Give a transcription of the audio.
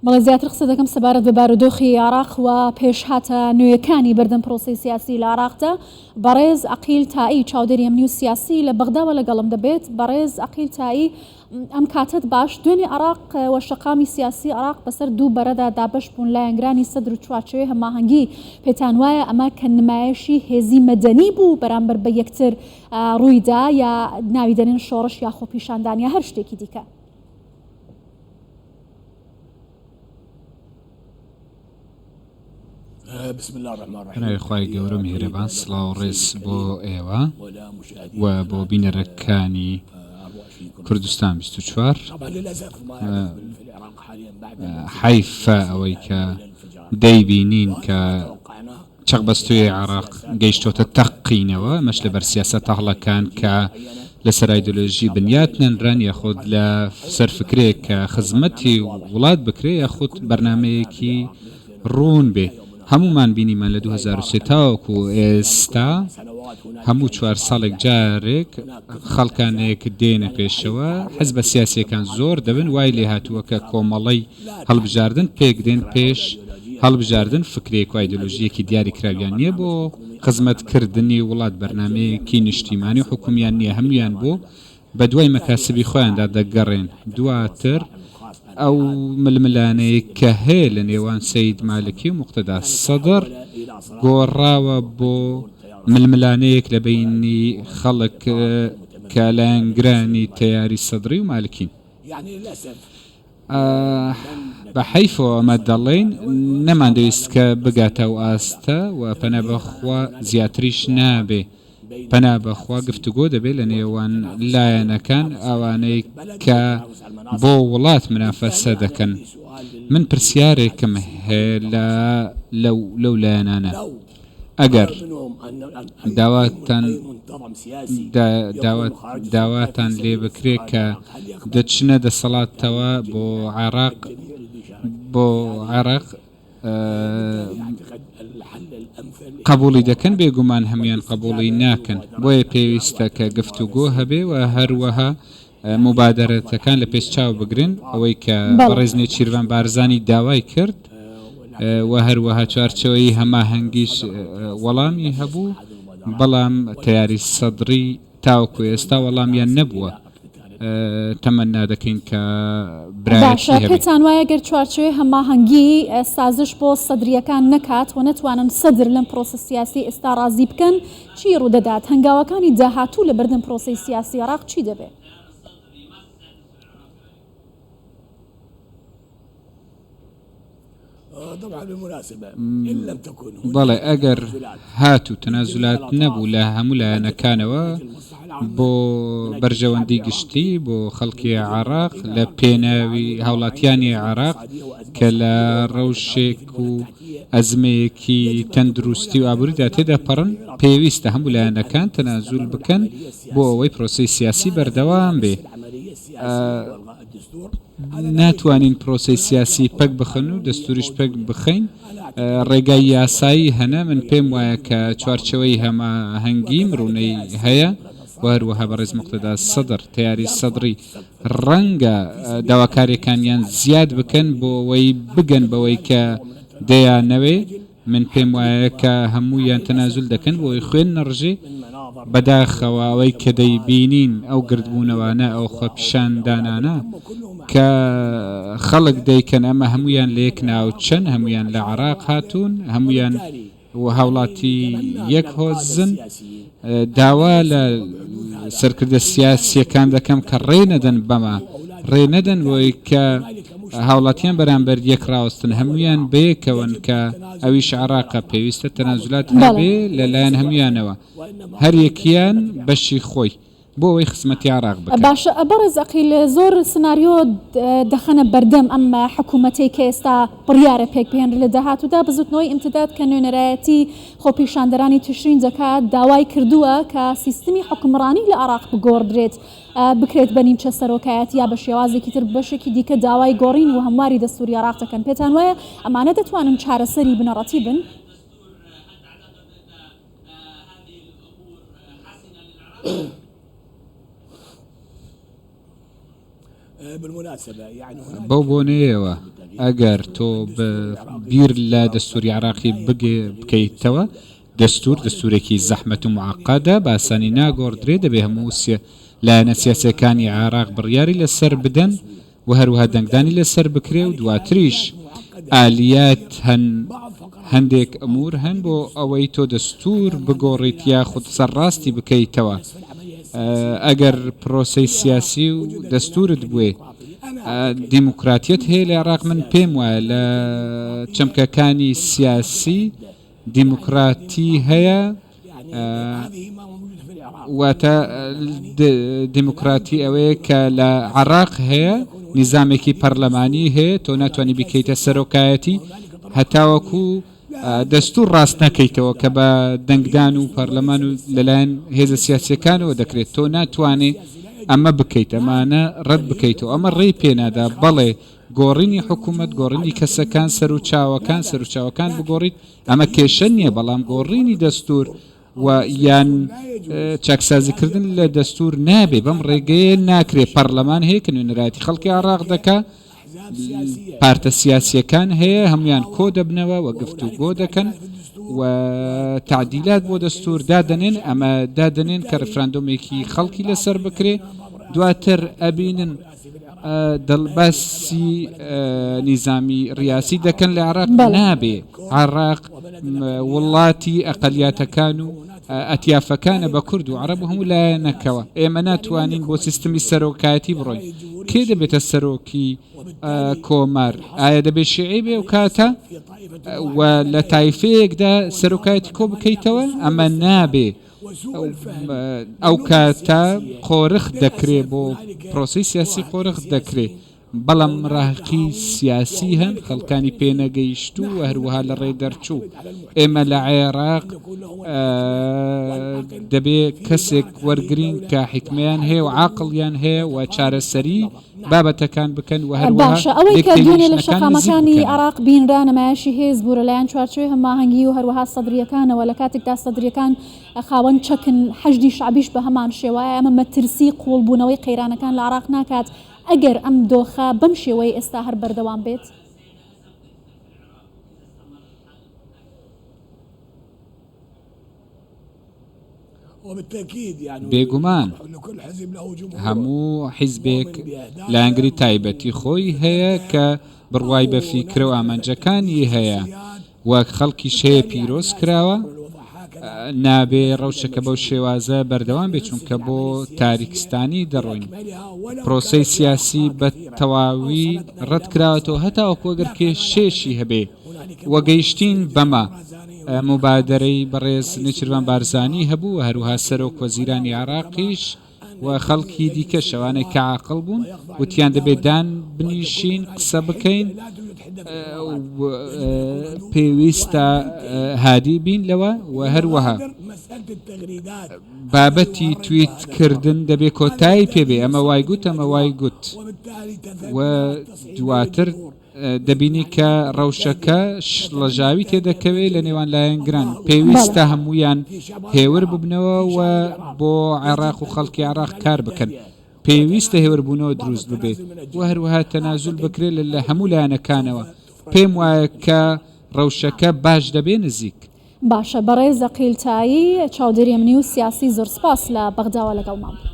بەڵێ زیاتر قسە دەکەم سەبارەت بە بارودۆخی عێراق و پێشهاتە نوێیەکانی بەردەم پرۆسەی سیاسی لە عێراقدا. بەڕێز عەقیل تائی چاودێری ئەمنی و سیاسی لە بەغداوە لەگەڵم دەبێت. بەڕێز عەقیل تائی ئەم کاتەت باش. دوێنێ عێراق و شەقامی سیاسی عێراق بەسەر دوو بەرەدا دابەش بوون، لایەنگرانی سەدر و چوارچێوەی هەماهەنگی. پێتان وایە ئەمە کە نمایشی هێزی مەدەنی بوو بەرامبەر بە یەکتر ڕوویدا یا ناوی دەنێن شۆڕش یا خۆپیشاندان یا هەر شتێکی دیکە؟ بەناوی خوای گەورە و میهرەبان سڵاو و ڕێز بۆ ئێوە و بۆ بینەرەکانی کوردستان 24. حەیفە ئەوەی کە دەیبینین کە چەقبەستووی عێراق گەیشتۆتە تەقینەوە، ئەمەش لەبەر سیاسەتە هەڵەکان کە لەسەر ئایدۆلۆژی بنیات نەنران یاخود لە سەر فکرێک کە خزمەتی وڵات بکرێ یاخود بەرنامەیەکی ڕوون بێ. هەموومان بینیمان لە 2003 تاوەکو ئێستا هەموو چوار ساڵێک جارێک خەڵکانێک دێنە پێشەوە، حزبە سیاسییەکان زۆر دەبن، وای لێهاتووە کە کۆمەڵەی هەڵبژاردن پێکدێن پێش هەڵبژاردن فکرێک و ئایدۆلۆژییەکی دیاریکراویان نییە بۆ خزمەتکردنی وڵات، بەرنامەیەکی نیشتیمانی و حکومیان نییە، هەموویان بۆ بەدوای مەکاسبی خۆیاندا دەگەڕێن، دواتر ئەو ململانێیەی کە هەیە لە نێوان سەید مالکی و موقتەدا سەدر گۆڕاوە بۆ ململانێیەک لە بەینی خەڵک کە لایەنگرانی تەیاری سەدری و مالکین. بە حەیفەوە ئەمە دەڵێین، نەماندەویست کە بگاتە ئەو ئاستە و پەنا بە خوا زیاتریش نابێ. پەنا بە خوا گفتوگۆ دەبێ لە نێوان لایەنەکان ئەوانەی کە بۆ وڵات منافەسە دەکەن. من پرسیارێکم هەیە لە لەو لایەنانە. ئەگەر داواتان داواتان لێ بکرێ کە دەچنە دەسەڵاتەوە بۆ عێراق بۆ عێراق قبوڵی دەکەن بێگومان هەموان قبوڵی ناکەن بۆیە پێویستە کە گفتوگۆ هەبێ و هەروەها موبادەرەتەکان لە پێش چاو بگرن، ئەوەی کە بەڕێز نێچیرڤان بارزانی داوای کرد و هەروەها چوارچێوەی هەماهەنگیش وەڵامی هەبوو، بەڵام تەیاری سەدڕی تاوەکو ئێستا وەڵامیان نەبووە، تەمەنا دەکەین کە برایەتی باشە هەبێ. پێتان وایە گەر چوارچێوەی هەماهەنگی سازش بۆ سەدرییەکان نەکات و نەتوانن سەدر لەم پرۆسە سیاسیەی ئێستا ڕازی بکەن، چی ڕوودەدات؟ هەنگاوەکانی داهاتوو لە بەردەم پرۆسەی سیاسی عێراق چی دەبێت؟ بەڵێ ئەگەر هاتوو تەنازولات نەبوو لە هەموو لایەنەکانەوە بۆ بەرژەوەندی گشتی بۆ خەڵکی عێراق لە پێناوی هاوڵاتیانی عێراق کە لە ڕەوشێک و ئەزمەیەکی تەندروستی و ئابووریدا تێدەپەڕن، پێویستە هەموو لایەنەکان تەنازول بکەن بۆ ئەوەی پرۆسەی سیاسی بەردەوام بێ. ناتوانین پرۆسەی سیاسی پەک بخەن و دەستوریش پەک بخەین، ڕێگای یاسایی هەنە، من پێم وایە کە چوارچێوەی هەماهەنگی مروونەی هەیە و هەروەها بەڕێز موقتەدا سەدر، تەیاری سەدری، ڕەنگە داواکاریەکانیان زیاد بکەن بۆ ئەوەی بگەن بەوەی کە دەیانەوێ، من پێم وایە کە هەموویان تەنازول دەکەن بۆ ئەوەی خوێن نەڕژێ، بەداخەوە ئەوەی کە دەیبینین ئەو گردبوونەوانە ئەو خۆپیشاندانانە کە خەڵک دەیکەن ئەمە هەموویان لە یەک ناوچەن، هەموویان لە عێراق هاتوون، هەموویان و هاوڵاتی یەک هۆزن، داوا لە سەرکردە سیاسییەکان دەکەم کە ڕێ نەدەن بەمە، ڕێ نەدەن بۆی کە هاوڵاتیان بەرامبەر یەک ڕاوەستن، هەموویان بەیەکەوەن کە ئەویش عێراقە، پێویستە تەنازولات هەبێ لەلایەن هەموویانەوە، هەریەکیان بەشی خۆی. بۆ ئەوەی خزمەتی عێراق بکەن. باشە بەڕێز عەقیل زۆر سناریۆ دەخەنە بەردەم ئەم حکوومەتەی کە ئێستا بڕیارە پێک بهێنرێت لە داهاتوودا، بزوتنەوەی ئیمتداد کە نوێنەرایەتی خۆپیشاندەرانی تشرین دەکات داوای کردووە کە سیستمی حوکمڕانی لە عێراق بگۆڕدرێت بکرێت بە نیمچە سەرۆکایەتی یا بە شێوازێکی تر، بەشێکی دیکە داوای گۆڕین و هەمواری دەستوری عێراق دەکەن، پێتان وایە ئەمانە دەتوانن چارەسەری بنەڕەتی بن؟ بەو بۆنەیەوە. ئەگەر تۆ بیر لە دەستوری عێراقی بکەیتەوە، دەستور دەستورێکی زەحمەت و معەقەدە، بە ئاسانی ناگۆڕدرێ، دەبێ هەموو لایەنە سیاسیەکانی عێراق بڕیاری لەسەر بدەن و هەروەها دەنگدانی لەسەر بکرێ و دواتریش ئالیات هەن، هەندێک ئمور هەن بۆ ئەوەی تۆ دەستور بگۆڕیت یاخود سەرڕاستی بکەیتەوە. ئەگەر پرۆسەی سیاسی و دەستورت بوێ دیموکراتیەت هەیە لە عێراق، من پێم وایە لە چەمکەکانی سیاسی دیموکراتی هەیە، واتە دیموکراتی ئەوەیە کە لە عێراق هەیە نیزامێکی پەرلەمانی هەیە تۆ ناتوانانی بیکەیتە سەرۆکایەتی هەتاوەکو دەستور ڕاست نەکەیتەوە کە بە دەنگدان و پەرلەمان و لەلایەن هێزە سیاسیەکانەوە دەکرێت تۆ ناتوانێ ئەمە بکەیت ئەمانە ڕەت بکەیتەوە ئەمە ڕێی پێنادا بەڵێ گۆڕینی حکوومەت گۆڕینی کەسەکان سەر و چاوەکان سەر و چاوەکان بگۆڕیت ئەمە کێشە نییە بەڵام گۆڕینی دەستور و یان چاکسازیکردن لە دەستور نابێ بەم ڕێگەیە ناکرێ پەرلەمان هەیە کە نوێنەرایەتی خەڵکی عێراق دەکا پارتە سیاسیەکان هەیە هەمویان کۆ دەبنەوە و گفتوگۆ دەکەن و تعدیلات بۆ دەستور دادەنێن ئەمە دادەنێن کە ڕفراندۆمێکی خەڵکی لەسەر بکرێ دواتر ئەبینن دڵ باسی نیزامی ڕیاسی دەکەن لە عێراق نابێ عێراق وڵاتی ئەقلیاتەکان و ئەتیافەکانە بە کورد و عەرەب و هەموو لایەنەکەوە ئێمە ناتوانین بۆ سیستمی سەرۆکایەتی بڕۆین کێ دەبێتە سەرۆکی کۆمار ئایا دەبێت شیعی بێ و کاتە و لە تایفەیەکدا سەرۆکایەتی کۆ بکەیتەوە ئەمە نابێ ئەو کاتە قۆرخ دەکرێ بۆ پرۆسەی سیاسی قۆرخ دەکرێ بەڵام مراهقی سیاسی هەن خەڵکانی پێنەگەیشتوو و هەروەها لە ڕێ دەرچوو ئێمە لە عێراق دەبێ کەسێک وەرگین کە حیکمەیان هەیە و عاقڵیان هەیە و چارەسەری بابەتەکان بکەن و هەروەها باشە ئەوەی لێک کە دوێنێ لە تێگەیشتنەکان نزیک شەقامەکانی بکەنەوە. عێراق بینرا نمایشی هێز بوو لەلایەن چوارچێوەی هەماهەنگی و هەروەها سەدرییەکانەوە لە کاتێکدا سەدرییەکان خاوەن چەکن حەشدی شەعبیش بە هەمان شێوە ئایا ئەمە مەترسی قووڵبوونەوەی قەیرانەکان لە عێراق ناکات ئەگەر ئەم دۆخە بەم شێوەیەی ئێستا هەر بەردەوام بێت؟ بێگومان هەموو حیزبێک لایەنگری تایبەتی خۆی هەیە کە بڕوای بە فیکرە و ئامانجەکانی هەیە وەک خەڵکیش هەیە پیرۆز کراوە نابێ ڕەوشەکە بەو شێوازە بەردەوام بێت چونکە بۆ تاریکستانی دەڕۆین پرۆسەی سیاسی بە تەواوی ڕەت کراوەتەوە هەتاوەکو ئەگەر کێشێشی هەبێ و گەیشتین بەمە موبادەرەی بەڕێز نێچیرڤان بارزانی هەبوو و هەروەها سەرۆک وەزیرانی عێراقیش و خەڵکی دیکەش ئەوانەی کە عاقڵ بوون وتیان دەبێت دان بنیشین قسە بکەین پێویستە هادی بین لەوە و هەروەها بابەتی تویت کردن دەبێ کۆتایی پێبێ ئەمە وای گوت ئەمە وای گوت و دواتر دەبینی کە ڕەوشەکە شڵەژاوی تێدەکەوێت لە نێوان لایەنگران، پێویستە هەموویان هێور ببنەوە و بۆ عێراق و خەڵکی عێراق کار بکەن، پێویستە هێوربوونەوە دروست ببێت و هەروەها تەنازول بکرێت لە هەموو لایەنەکانەوە، پێم وایە کە ڕەوشەکە باش دەبێت نزیک. باشە بەڕێز عەقیل تائی چاودێری ئەمنی و سیاسی زۆر سپاس لە بەغداوە لەگەڵمان بووی.